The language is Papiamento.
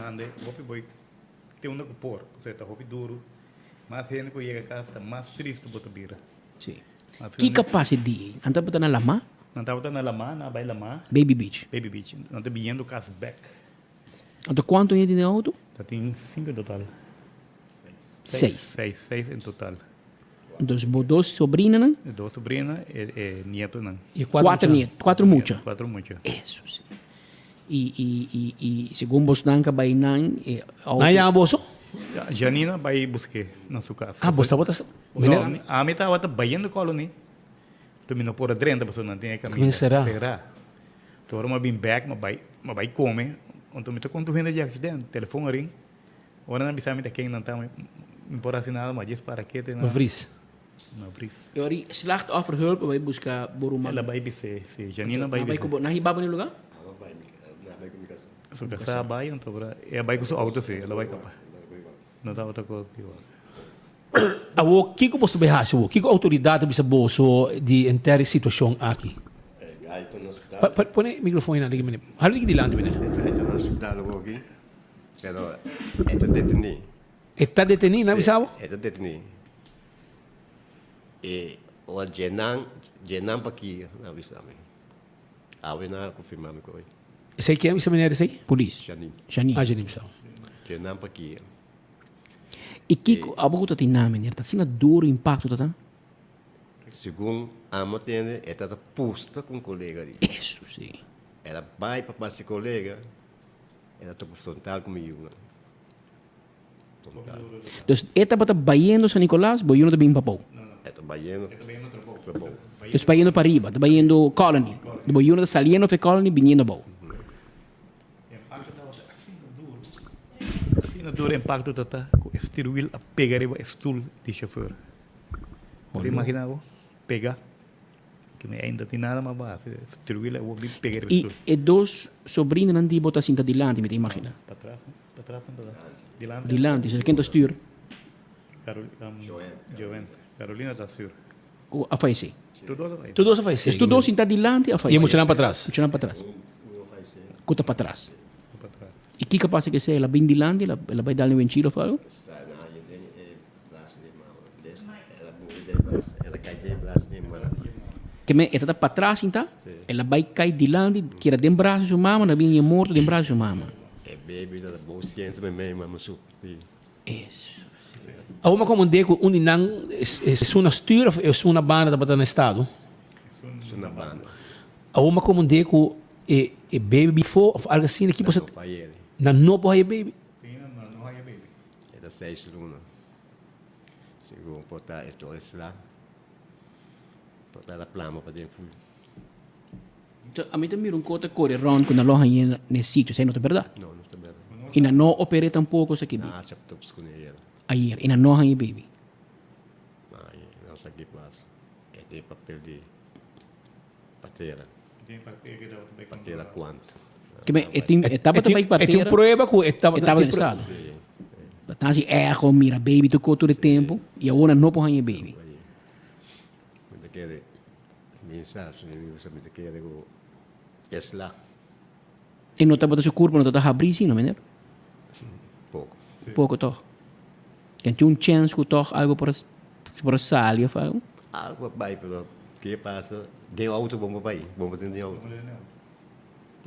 manda hopi boy te unda ku por, pasobra ta hopi duru. Mas hende ku yega kas ta mas tristu bo ta bira. Sí. Kiko a pasa e dia ei? Nan tabata na lamá? Nan tabata na lamá, nan a bai lamá. Baby Beach. Baby Beach. Nan ta biniendo kas bek. Anto kuantu hende den e outo? Ta tin sinku en total. Seis. Seis, seis en total. Entonces bo dos sobrinanan? E dos sobrina e e nietonan. Y cuatro nieto, cuatro mucha. Cuatro mucha. Eso si. Y y y y segun bosnan ka bay nan e auto. Nan yama boso? Janina bay buske na su casa. Ah, bo tabata No, ami tabata bayendo Colony. Enton mi no por a drenta pasobra nan tin e caminda sera. Sera. Enton ora mi a bin bek mi a bay mi a bay come. Enton mi ta conta un hende di accident. Telefon a ring. Ora nan bisa mi ta ken nan ta, mi no por hasi nada, ma djes para kete na. Na vries. Na vries. E ora slachtofferhulp a bai buska bo ruman? El a bai bis'é, si. Janina a bai bis'é. Nan hiba bo na e lugar? Nan a bai ku mi kasa. Su kasa a bai, anto ora e a bai ku su auto si, el a bai kapa. No tabata kos di wak. Awor, kiko boso ta bai hasi awor? Kiko outoridat ta bisa boso di henter e situashon aki? Pone e mikrofon einan diki meneer. Hala diki dilanti meneer. E gai ta na hospital awor aki. Pero e ta detení. E ta detení, nan bisa bo? E ta detení. E ora dje nan, dje nan pa ki, nan bisa mi. Awe nan a konfirmá mi ku oy. Esei ken a bisa meneer esei? Polis. Janine. Janine. Ah, Janine bisa bo. Dje nan pa ki. I kiko abo ku ta tin nan meneer? Ta asina duro impakto ta ta? Segun amo tende e ta ta pusta ku un kolega di. Eso si. El a bai pa pasa e kolega. El a topa frontal ku mi yunan. Frontal. Dus e tabata bayendo San Nicolas, bo yunan ta bin pa bou. E ta bayendo trabou. Dus bayendo pa riba, ta bayendo Colony. Bo yunan ta saliendo of e Colony biniendo bou. Impacto tabata asina duro, asina duro impacto tata ku e stuurwiel a pega riba e stoel di chauffeur. Bo ta imagina bo? Pega. Ke mi ainda tin nada mas base. Stuurwiel a wòrdu pega riba I stoel. e dos sobrinonan di bo ta sinta dilanti, mi ta imagina. Patras, no? Patras nan ta dilanti. Dilanti, so ken ta stuur? Joen. Carolina ta stuur. Ku a fayesé. Tur dos a fayesé. Tur dos a fayesé. Es tur dos sinta dilanti a fayesé. I e muchanan patras. Muchanan patras. Ku ta patras. I kiko a pasa ku esei? El a bin dilanti, el a bai dal un wenchil of algo? Ke men e ta patras sinta, el a bai kai dilanti, keda den braso di su mama, na bin e morto den braso di su mama. Eso. Awor mi a komprendé ku un di nan esun na stuur of esun na banda tabata na estado? Awor mi a komprendé ku e baby before of algo asina ki por nan no por haya baby. E ta seis luna. Segun por ta e tur esla, por ta la plama pa den ful. Ami ta mira un kos ta kore rond ku nan lo hañ'é na e sitio, esei no ta bèrdat? No, no ta bèrdat. I nan no oper'é tampoko esaki Nan hasi autopsia kuné ayer. Ayer, i nan no haña e baby. Nan haña, nan sa ki pasa. E tin papel di patera. Patera kuantu. Ke men, e tin, e tabata bai E tin partera. prueba ku e tabata. E tabata na estado. Ta hasi echo, mira baby tur ko tur e tempu, i awor nan no por haña e baby. Mi ta kere, mi sa, si mi sa, mi ta kere ku Tesla. E no tabata su kurpa no tabata habrí si no, meneer? Poko. Poko tòg. Ken tin un chèns ku tòg algu por a por a sali òf algu? Algu a bai, pero ke pasa, den outo bo no por bai, bo no por den den outo.